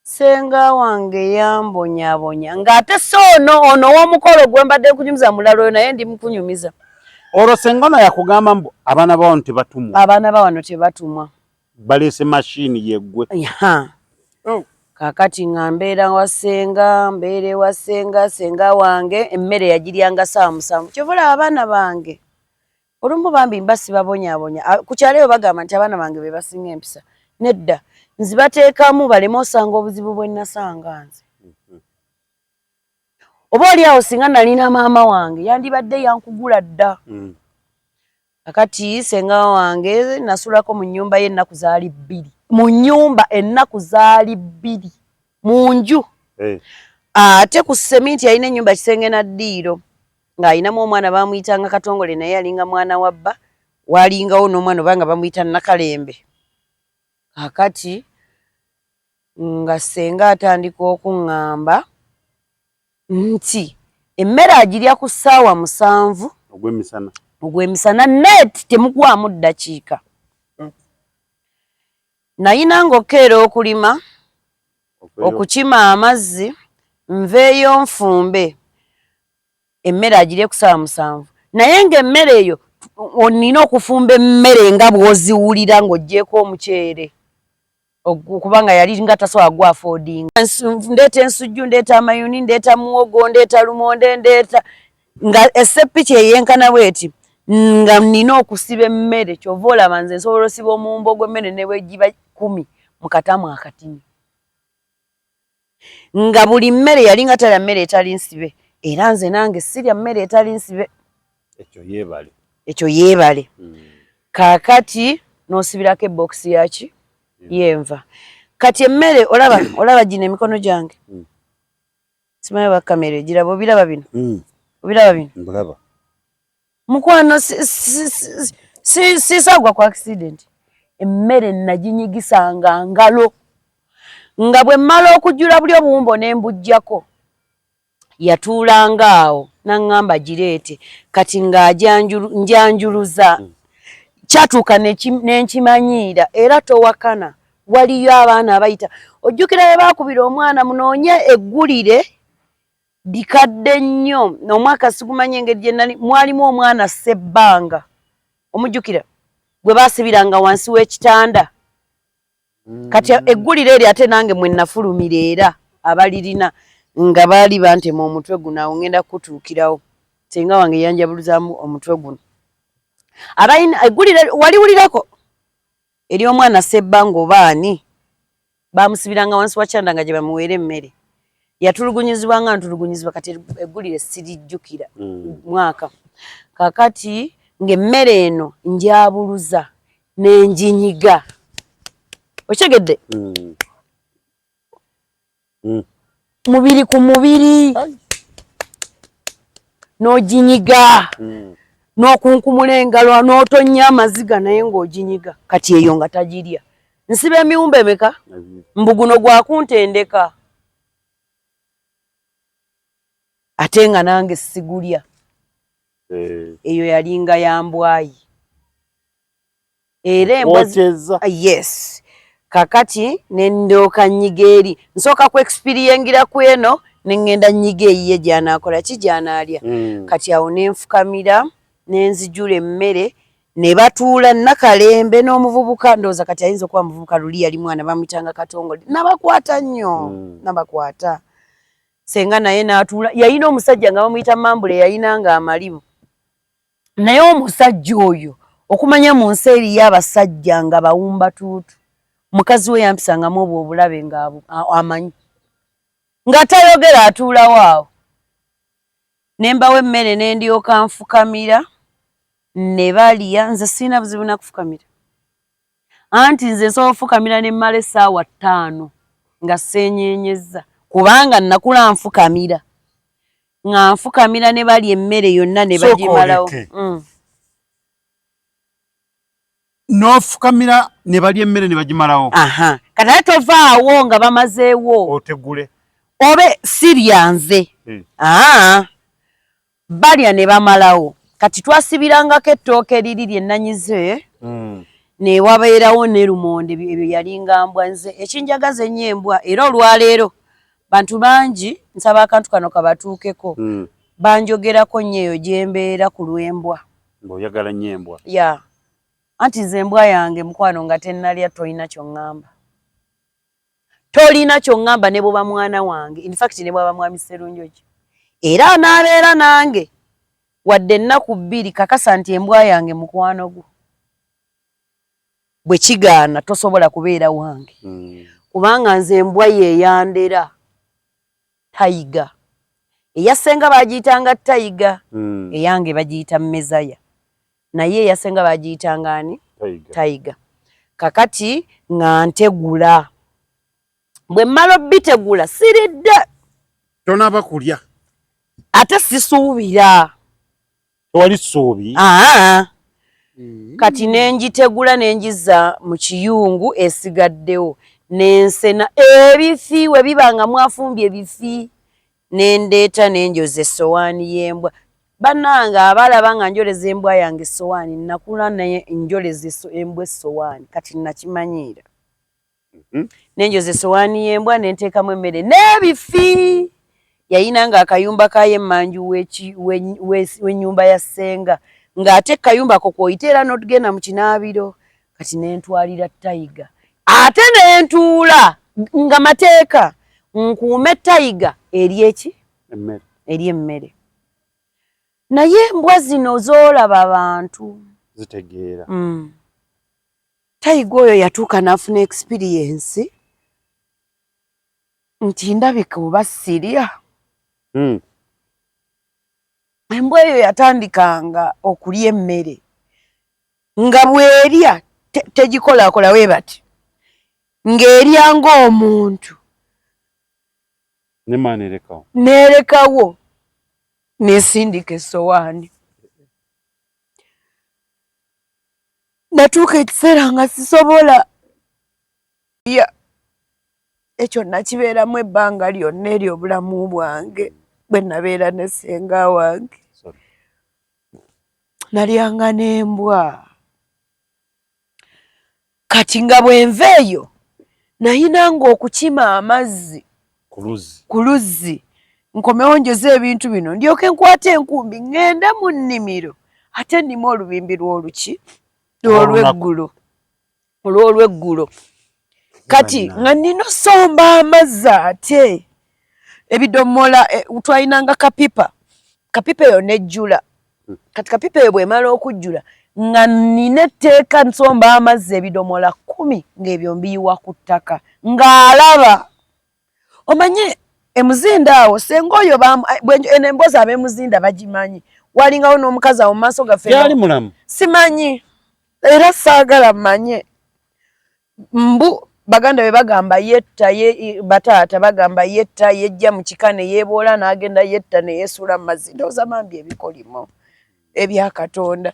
senga wange yambonyabonya ng'ate so ono ono ow'omukolo gwe mbadde nkunyumiza mulala oyo naye ndi mukunyumiza. Olwo senga ono yakugamba mbu abaana ba wano tebatumwa. Abaana ba wano tebatumwa. Baleese mashini yeggwe. Oh. Kakati nga mbeera wa senga, mbeera ewa senga, senga wange emmere yagiryanga ssaawa 7. Kyova olaba abaana bange olumu bambi mba sibabonyaabonya. Ku kyalo eyo bagamba nti abaana bange be basinga empisa. Nedda, nzibateekamu baleme osanga obuzibu bwe nasanga nze. Oba oli awo singa nalina maama wange yandibadde yankugula dda. Kakati senga wange nasulako mu nnyumba ye ennaku zaali 2. Mu nnyumba ennaku zaali 2 mu nju. Ate ku seminti yalina ennyumba kisenge na ddiiro ng'alinamu omwana bamuyitanga Katongole naye yalinga mwana wa bba, walingawo n'omwana oba nga bamuyita Nakalembe. Kakati nga senga atandika okuŋŋamba nti emmere agirya ku ssaawa 7 ogw'emisana, ogw'emisana net temugwamu ddakiika. Nayinanga okukeera okulima, okukima amazzi, nveeyo nfumbe emmere agirye ku ssaawa 7. Naye ng'emmere eyo olina okufumba emmere nga bw'oziwulira ng'oggyeeko omuceere, kubanga yali nga tasobola gwafoodinga. Ndeeta ensujju, ndeeta amayuni, ndeeta muwogo, ndeeta lumonde, ndeeta nga essepiki eyenkana bweti nga nina okusiba emmere. Kyova olaba nze nsobola osiba omuwumbo gw'emmere ne bwe giba 10 mu katamu akatini. Nga buli mmere yali nga talya mmere etali nsibe, era nze nange sirya mmere etali nsibe. Ekyo yeebale. Ekyo yeebale. Kaakati n'osibirako ebokisi yaki yenva. Kati emmere olaba, olaba gino emikono gyange. Simanyi oba kamera egiraba, obiraba bino? Obiraba bino? Mbulaba. Mukwano sisaagwa ku accident. Emmere naginyigisanga ngalo. Nga bwe mmala okujjula buli obuwumbo ne mbuggyako, yatuulanga awo n'aŋŋamba gireete. Kati nga njanjuluza. Kyatuuka ne nkimanyiira era towakana. Waliyo abaana abayita. Ojjukira bwe baakubira omwana munoonye eggulire likadde nnyo. Omwaka sigumanyi engeri gye nali, mwalimu omwana Ssebbanga. Omujjukira? Gwe baasibiranga wansi w'ekitanda. Kati eggulire eryo ate nange mwe nafulumira era abalirina nga baali bantema omutwe guno, awo ngenda kutuukirawo. Senga wange yanjabuluzaamu omutwe guno. Abalina eggulire waliwulirako ery'omwana Ssebbanga oba ani? Bamusibiranga wansi wa kyanda nga gye bamuweera emmere. Yatulugunyizibwa nga ntulugunyizibwa, kati eggulire sirijjukira mwaka. Kakati ng'emmere eno njabuluza n'enjinyiga. Okitegedde? Mubiri ku mubiri n'oginyiga n'okunkumula engalo n'otonnya amaziga naye ng'oginyiga. Kati eyo nga tagirya. Nsiba emiwumbo emeka? Mbu guno gwakuntendeka. Ate nga nange sigulya. Eyo yalinga ya mbwayi. Era embwa yes. Kakati ne ndyoka nnyiga eri. Nsooka ku experiengira ku eno ne ŋŋenda nnyiga eyiye gy'anaakola ki gy'anaalya. Kati awo ne nfukamira ne nzijula emmere ne batuula Nakalembe n'omuvubuka, ndowooza kati ayinza okuba muvubuka, luli yali mwana bamuyitanga Katongole. Nabakwata nnyo, nabakwata. Senga naye n'atuula, yalina omusajja nga bamuyita Mambule, yayinanga amalibu. Naye omusajja oyo okumanya mu nsi eriyo abasajja nga bawumba tuutu. Mukazi we yampisangamu obwo obulabe nga amanyi nga tayogera, atuulawo awo ne mbawa emmere ne ndyoka nfukamira ne balya. Nze sirina buzibu nakufukamira, anti nze nsobola ofukamira ne mmala essaawa 5 nga seenyeenyezza, kubanga nakula nfukamira, nga nfukamira ne balya emmere yonna ne bagimalawo. N'ofukamira ne balya emmere ne bagimalawo. Aha, kati ate tovaawo nga bamazeewo. Otegule. Obe sirya nze. Balya ne bamalawo. Kati twasibirangako ettooke liri lye nanyize, ne wabeerawo ne lumonde. Ebyo yalinga mbwa. Nze ekinjagaza ennyo embwa, era olwaleero bantu bangi nsaba akantu kano kabatuukeko, banjogerako nnyo eyo gye mbeera ku lw'embwa. Ng'oyagala nnyo embwa. Ya, anti nze embwa yange mukwano nga tennalya tolina ky'oŋŋamba, tolina ky'oŋŋamba, ne bw'oba mwana wange, in fact ne bw'aba mwami Sserunjogi era anaabeera nange wadde ennaku 2, kakasa nti embwa yange mukwano gwo. Bwe kigaana tosobola kubeera wange, kubanga nze embwa ye yandera. Tayiga eyasenga bagiyitanga Tayiga, eyange bagiyita Mezaya, naye eyasenga bagiyitanga ani? Tayiga. Kakati nga ntegula, bwe mmala obitegula siridde. Tonaba kulya. Ate sisuubira. Tewali ssuubi. Aa, kati nengitegula nengiza mu kiyungu, esigaddewo nensena ebifi. We biba nga mwafumbye ebifi, nendeeta nenjoza essowaani y'embwa. Bannange abalaba nga njoleza embwa yange essowaani, nakula naye njoleza embwa essowaani, kati nakimanyiira. Nenjoza essowaani y'embwa nenteekamu emmere n'ebifi. Yayina nga akayumba kayo emmanju w'ennyumba ya ssenga, ng'ate kayumba ko kw'oyita era n'otugenda mu kinaabiro. Kati nentwalira Tayiga, ate nentuula nga mateeka nkuume Tayiga eri eki eri emmere. Naye embwa zino z'olaba bantu zitegeera. Tayiga oyo yatuuka n'afuna experience nti ndabika oba sirya. Embwa eyo yatandikanga okulya emmere, nga bw'erya tegikolakola we bati, ng'erya ng'omuntu. Nemanerekawo. Neerekawo nesindika essowaani. Natuuka ekiseera nga sisobola ya ekyo nakibeeramu ebbanga lyonna ery'obulamu bwange bwe nabeera ne ssenga wange. Nalyanga n'embwa. Kati nga bwenva eyo nayinanga okukima amazzi ku luzzi, nkomewo njoze ebintu bino, ndyoke nkwate enkumbi ŋŋende mu nnimiro, ate nnime olubimbi lw'oluki lw'olweggulo olw'olweggulo. Kati nga nina osomba amazzi, ate ebidomola, twalinanga kapipa, kapipa eyo nejjula. Kati kapipa eyo bwemala okujjula, nga nina etteeka nsomba amazzi ebidomola 10, ng'ebyo mbiyiwa ku ttaka ng'alaba. Omanye emuzinda awo senga oyo eno emboozi ab'emuzinda bagimanyi, walingawo n'omukazi awo mu maaso gaffe. Yali mulamu? Simanyi, era saagala mmanye. Mbu baganda be bagamba yetta ye, bataata bagamba yetta, yejja mu kika ne yeeboola n'agenda yetta ne yeesuula mu mazzi. Ndowooza bambi ebikolimo ebya Katonda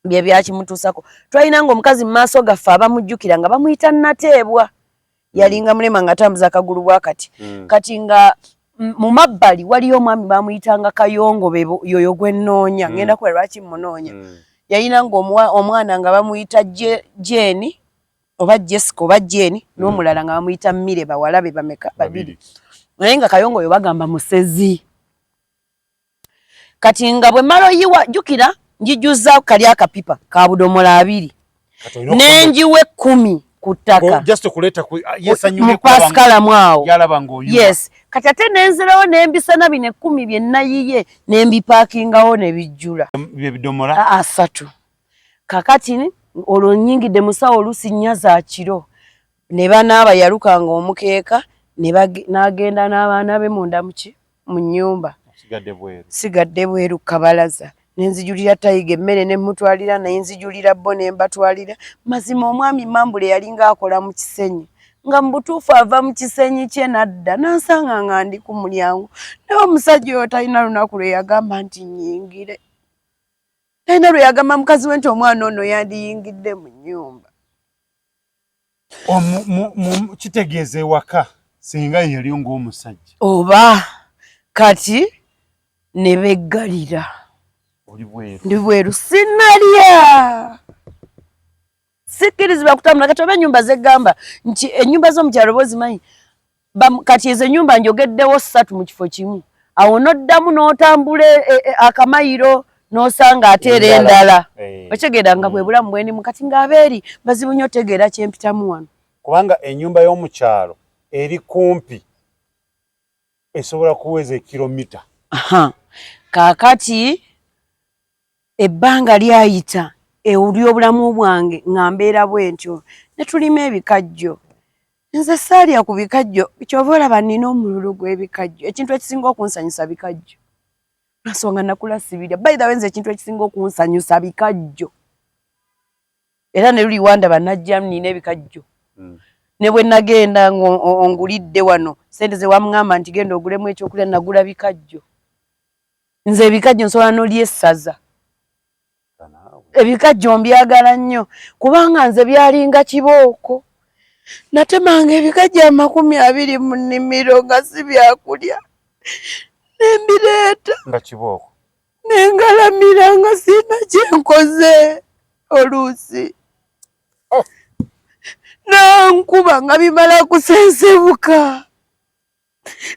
bye byakimutuusako. Twalina nga omukazi mu maaso gaffe abamujjukira nga bamuyita Nateebwa, yalinga mulema nga atambuza akagulu bwa kati. Kati nga mu mabbali waliyo omwami bamuyitanga Kayongo, yoyo gwe nnoonya. Ngenda kuba lwaki mmunoonya. Yalina nga omwana nga bamuyita Jeni oba Jessica oba Jeni, n'omulala nga bamuyita Mire. Bawala be bameka? Babiri. Naye nga Kayongo oyo bagamba musezi. Kati nga bwe mmala oyiwa, jjukira njijuza kali akapipa ka budomola 20, nenjiwa 10 ku ttaka mu pasikalamu awo. Yes, kati ate nenzirawo nembisana bino 10 bye nayiye nembipaakingawo ne bijjula 3. Kakati Olwo nnyingidde mu ssaawa oluusi 4 za kiro, ne banaaba, yalukanga omukeeka n'agenda n'abaana be munda muki mu nnyumba. Sigadde bweru kabalaza, ne nzijulira Tayiga emmere ne mmutwalira, naye nzijulira bo ne mbatwalira. Mazima omwami Mambule yalinga akola mu Kisenyi, nga mu butuufu ava mu Kisenyi kye n'adda n'ansanga nga ndi ku mulyango. Naye omusajja oyo talina lunaku lwe yagamba nti nnyingire, talina lwe yagamba mukazi we nti omwana ono yandiyingidde mu nnyumba. Kitegeeza ewaka singa yali ng'omusajja oba kati ne beggalira. Ndi bweru, sinalya, sikkirizibwa kutambula. Kati oba ennyumba zeggamba nti ennyumba z'omukyalo oba ozimanyi, kati ezo ennyumba njogeddewo 3 mu kifo kimu, awo n'oddamu n'otambula akamayiro n'osanga ate era endala. Okitegeera nga bwe bulamu bwendimu kati ng'abeeri bazibu nnyo otegeera kyempitamu wano. Kubanga ennyumba y'omukyalo eri kumpi esobola kuweza ekilomita. Kaakati ebbanga lyayita ery'obulamu bwange nga mbeera bwe ntyo, ne tulima ebikajjo. Nze saalya ku bikajjo, ky'ova olaba nnina omululu gw'ebikajjo. Ekintu ekisinga okunsanyusa bikajjo. Lwansonga nakula sibirya. By the way, nze ekintu ekisinga okunsanyusa bikajjo. Era ne luli wandaba najja nnina ebikajjo. Ne bwe nagenda ng'ongulidde wano ssente ze waŋŋamba nti genda ogulemu ekyokulya, nagula bikajjo. Nze ebikajjo nsobola n'olya essaza. Ebikajjo mbyagala nnyo kubanga nze byalinga kibooko. Natemanga ebikajjo 20 mu nnimiro nga si byakulya, ne mbireeta nga kibooko, ne ngalamira nga sirina kye nkoze oluusi. Nankuba nga bimala kusensebuka.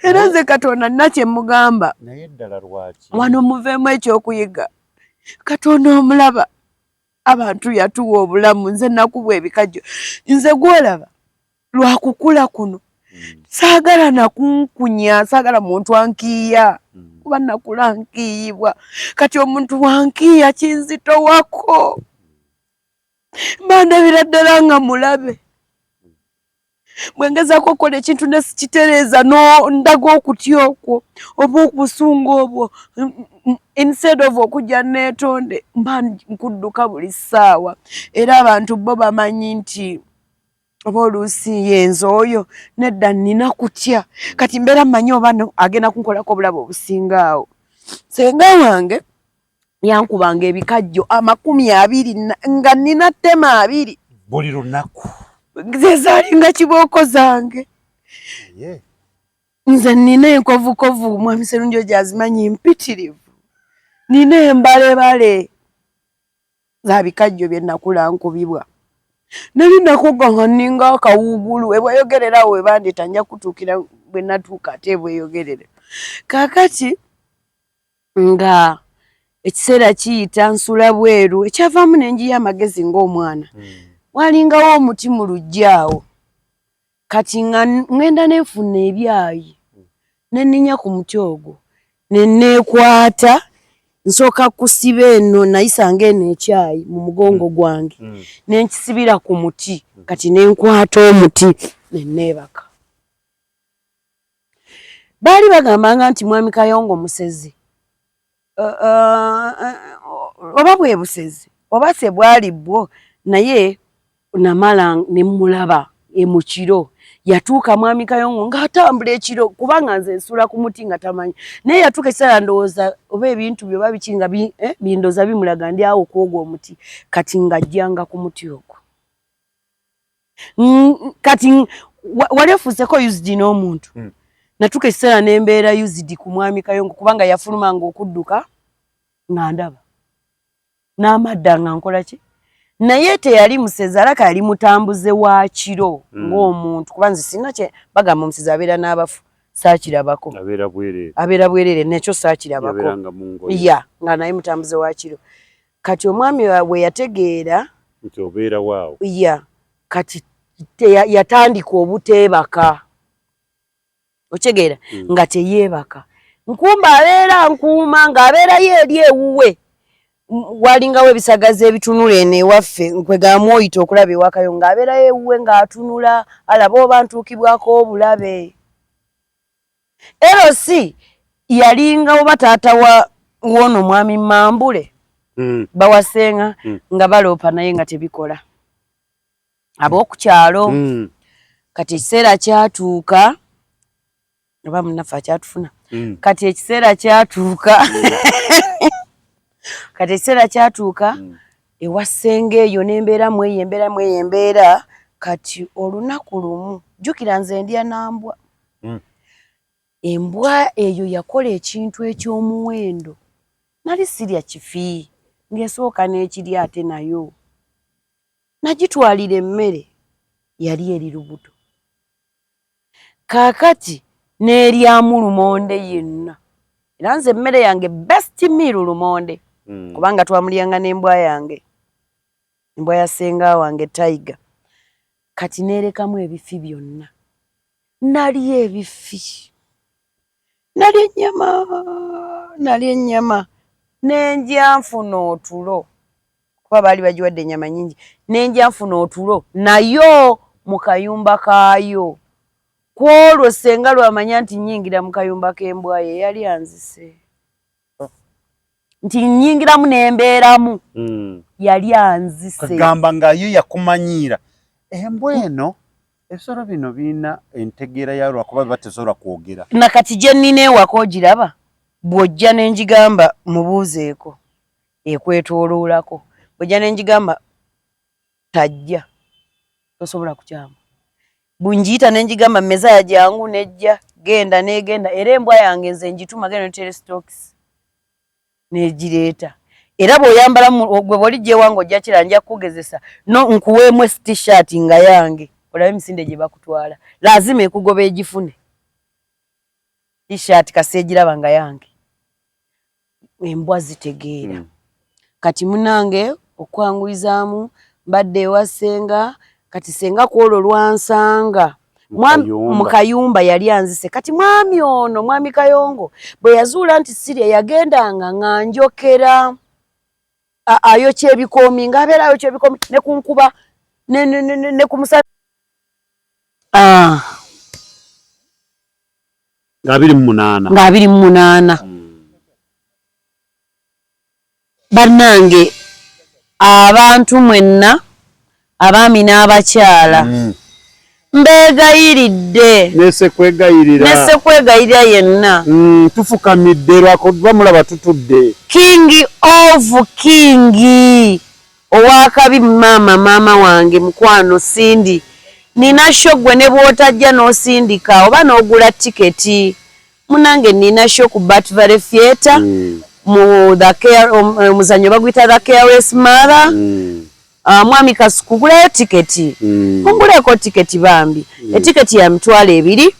Era nze Katonda nina kye mugamba. Naye ddala lwaki? Wano muveemu ekyokuyiga. Katonda omulaba, abantu yatuwa obulamu, nze nakubwa ebikajjo. Nze gw'olaba lwakukula kuno. Saagala nakunkunya, saagala muntu ankiiya. Kuba nakula nkiiyibwa. Kati omuntu wankiiya kinzitowako. Bandabira ddala nga mulabe. Bwe ngezaako okukola ekintu ne sikitereeza ndaga okutya okwo oba obusungu obwo, instead of okujja neetonde mba nkudduka buli ssaawa. Era abantu bo bamanyi nti oba oluusi yenze oyo, nedda nnina kutya. Kati mbeera mmanyi oba agenda kunkolako obulabe obusinga awo. Ssenga wange yankubanga ebikajjo 20 nga nnina ttema 20 buli lunaku. Ze zaalinga kibooko zange. Nze nnina enkovukovu, mwami Sserunjogi azimanyi mpitirivu. Nnina embalebale za bikajjo bye nakula nkubibwa. Nali nakogga nga nninga akawuugulu, ebweyogerera awo we bandeeta nja kutuukira bwe natuuka ate ebweyogerere. Kaakati nga ekiseera kiyita nsula bweru, ekyavaamu ne njiya amagezi ng'omwana. Walingawo omuti mu luggya awo. Kati nga ŋŋenda ne nfuna ebyayi, ne nninnya ku muti ogwo, ne neekwata, nsooka kusiba eno, nayisanga eno ekyayi mu mugongo gwange, ne nkisibira ku muti, kati ne nkwata omuti ne neebaka. Baali bagambanga nti Mwami Kayongo musezi. Oba bwe busezi oba se bwali bwo, naye namala ne mmulaba mu kiro. Yatuuka Mwami Kayongo ng'atambula ekiro, kubanga nze nsula ku muti nga tamanyi. Naye yatuuka ekiseera ndowooza oba ebintu bye oba biki nga bindooza bimulaga ndi awo kwogwo omuti, kati ng'ajjanga ku muti ogwo. Kati wali ofuuseko used n'omuntu. Natuuka ekiseera ne mbeera used ku Mwami Kayongo, kubanga yafulumanga okudduka nga ndaba n'amadda nga nkola ki. Naye teyali musezi, alaka yali mutambuze wa kiro ng'omuntu, kuba nze sirina kye bagamba omusezi abeera n'abafu, saakirabako. Abeera bwereere, nekyo saakirabako. Ya nga naye mutambuze wa kiro. Kati omwami bwe yategeera nti obeera waawo, ya kati yatandika obuteebaka. Okitegeera nga teyeebaka. Nkumba abeera nkuuma ng'abeerayo eri ewuwe. Walingawo ebisagazi ebitunula eno ewaffe, nkwegamu oyita okulaba ewakayo ng'abeerayo ewuwe ng'atunula alaba oba ntuukibwako obulabe. LC yalinga oba taata wa wono mwami Mambule bawasenga nga baloopa naye nga tebikola ab'oku kyalo. Kati ekiseera kyatuuka oba munnaffe akyatufuna. Kati ekiseera kyatuuka, kati ekiseera kyatuuka ewa ssenga eyo n'embeera mu eyo embeera mu eyo embeera. Kati olunaku lumu, jjukira nze ndya nambwa. Embwa eyo yakola ekintu eky'omuwendo. Nali sirya kifi, ng'esooka n'ekirya ate nayo nagitwalira emmere, yali eri lubuto. Kaakati n'eryamu lumonde yenna, era nze emmere yange best meal lumonde, kubanga twamulyanga n'embwa yange, embwa ya ssenga wange Tiger. Kati n'erekamu ebifi byonna. Nalya ebifi, nalya ennyama, nalya ennyama nenja nfuna otulo, kuba baali bagiwadde ennyama nnyingi. Nenja nfuna otulo nayo mu kayumba kaayo. Ku olwo ssenga lwamanya nti nnyingira mu kayumba k'embwa ye, yali anzise, nti nnyingiramu nembeeramu. Yali anzise. Kagamba nga yo yakumanyiira embwa eno. Ebisolo bino birina entegeera ya lwakuba biba tesobola kwogera. Nakati gye nnina ewaka ogiraba, bw'ojja ne ngigamba mubuuzeeko, ekwetooloolako. Bw'ojja ne ngigamba tajja, tosobola kukyama. Bw'ngiyita ne ngigamba mezaya jangu, nejja, genda negenda. Era embwa yange nze ngituma genda netere stocks negireeta. Era bw'oyambala gwe bw'olijja ewange ojja kira, nja kukugezesa no nkuweemu t-shirt nga yange, olabe emisinde gye bakutwala. Laazima ekugoba egifune t-shirt kasi egiraba nga yange. Embwa zitegeera. Kati munange okwanguyizaamu, mbadde ewa ssenga. Kati ssenga ku olwo lwansanga mu kayumba, yali anzise. Kati mwami ono, mwami Kayongo, bwe yazuula nti sirya, yagendanga nga njokera ayokya ebikoomi, ng'abeera ayokya ebikoomi ne ku nkuba ne ku musana. Nga 28. Nga 28. Bannange abantu mwenna, abaami n'abakyala, mbeegayiridde. Nese kwegayirira. Nese kwegayirira yenna. Tufukamidde lwakuba mulaba tutudde. King of king owakabi, maama, maama wange mukwano Cindy, nina show. Gwe ne bw'otajja n'osindika oba n'ogula tiketi, munange nina show ku Bat Valley Theatre mu the care, omuzannyo baguyita The Careless Mother. Mwami Kasuku, gulayo tiketi. Munguleko tiketi bambi. Etiketi ya 20,000,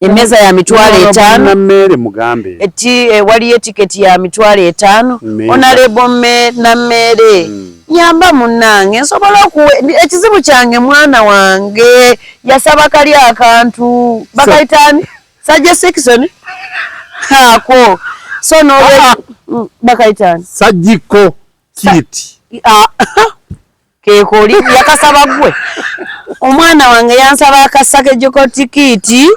emmeeza ya 50,000. Nammeere mugambe. Eti waliyo etiketi ya 50,000. Mmeeza. Honorable Nammeere, nyamba munnange nsobola okuwe ekizibu kyange. Mwana wange yasaba kali akantu bakayitaani Saje Section ako, so nolwe bakayitaani. Surgical kit. Ah, keekoli yakasaba gwe. Omwana wange yansaba akasakejoko tikiiti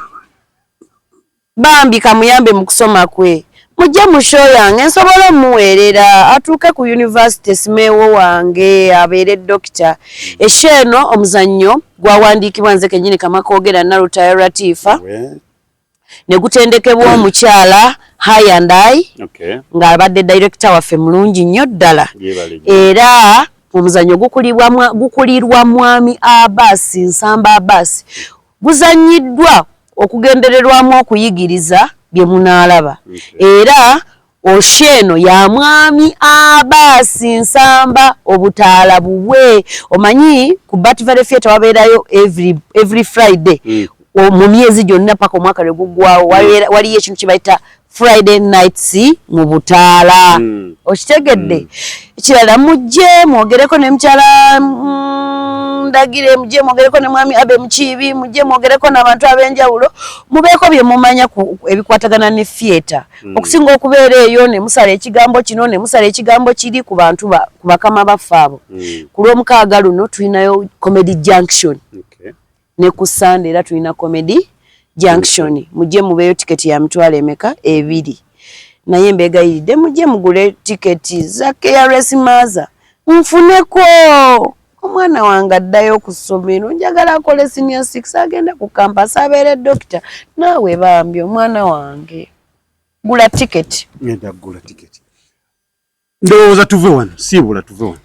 bambi kamuyambe mu kusoma kwe. Mujje mu show yange nsobole omuweerera atuuke ku university, simeewo wange abeere dokita. E show eno omuzannyo gwawandiikibwa nze kennyini Kamakoogera Nalutaya Latifa, ne gutendekebwa omukyala High and I, ng'abadde director waffe mulungi nnyo ddala. Yeebale nnyo. Era omuzannyo gukulirwa mwami Abbas Nsamba Abbas. Guzannyiddwa okugendererwamu okuyigiriza bye munaalaba. Era show eno ya mwami Abbas Nsamba, obutaala bubwe. Omanyi ku Bat Valley Theatre wabeerayo every Friday, mu myezi gyonna paka omwaka lwe guggwawo, waliyo ekintu kye bayita Friday nights mu butaala. Okitegedde? Ekirala, mujje mwogereko ne mukyala Ndagire, mujje mwogereko ne mwami Abe Mukiibi, mujje mwogereko n'abantu ab'enjawulo, mubeeko bye mumanya ku ebikwatagana ne theatre, okusinga okubeera eyo ne musala ekigambo kino ne musala ekigambo kiri ku bantu ku bakama baffe abo. Ku Lwomukaaga luno tulinayo Comedy Junction. Ne ku Sande era tulina Comedy Junction. Mujje mubeeyo. Tiketi ya mitwalo emeka? 2. Naye mbeegayiridde, mujje mugule tiketi za KRS Maza, nfuneko omwana wange addayo ku ssomero. Njagala akole senior six, agende ku campus, abeere dokita. Naawe bambi omwana wange, gula tiketi. Ngenda kugula tiketi. Ndowooza tuve wano, siibula tuve wano.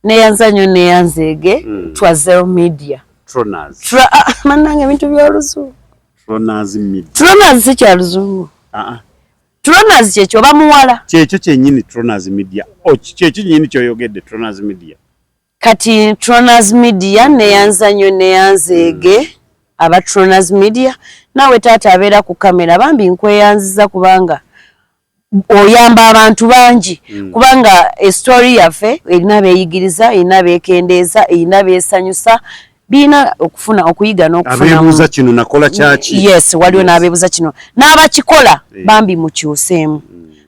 Neyanza nnyo, neyanzeege. Twazel Media. Tronas. Ah, mannange, ebintu by'oluzungu. Tronas Media. Tronas si kya luzungu. Ah, ah. Tronas kyekyo oba muwala? Kyekyo kyennyini, Tronas Media. Oh, kyekyo kyennyini kyoyogedde, Tronas Media. Kati Tronas Media, neyanza nnyo, neyanzeege. Aba Tronas Media, naawe taata abeera ku kamera, bambi nkweyanziza kubanga oyamba abantu bangi, kubanga esitoori yaffe erina beeyigiriza, erina beekendeeza, erina beesanyusa, birina okufuna okuyiga n'okufunamu. Abeebuuza kino nakola kyaki. Yes, waliwo n'abeebuuza kino n'abakikola. Bambi mukyuseemu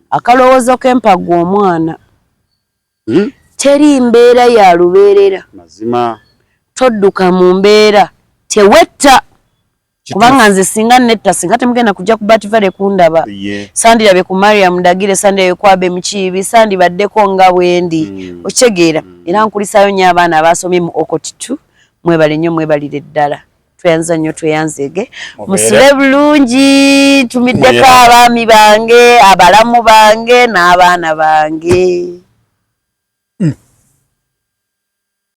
akalowoozo k'empagwa omwana. Teri mbeera ya lubeerera. Mazima. Todduka mu mbeera, tewetta, kubanga nze singa netta, singa temugenda kujja ku Bat Valley kundaba. Sandirabye ku Mariam Ndagire, sandirabye ku Abe Mukiibi, sandibaddeko nga bwendi. Okitegeera? Era nkulisaayo nnyo abaana abasomye mu Okot 2. Mwebale nnyo, mwebalire ddala. Tweyanza nnyo, tweyanzeege. Mubeere. Musule bulungi. Tumiddeko Mwebale. abaami bange, abalamu bange n'abaana bange.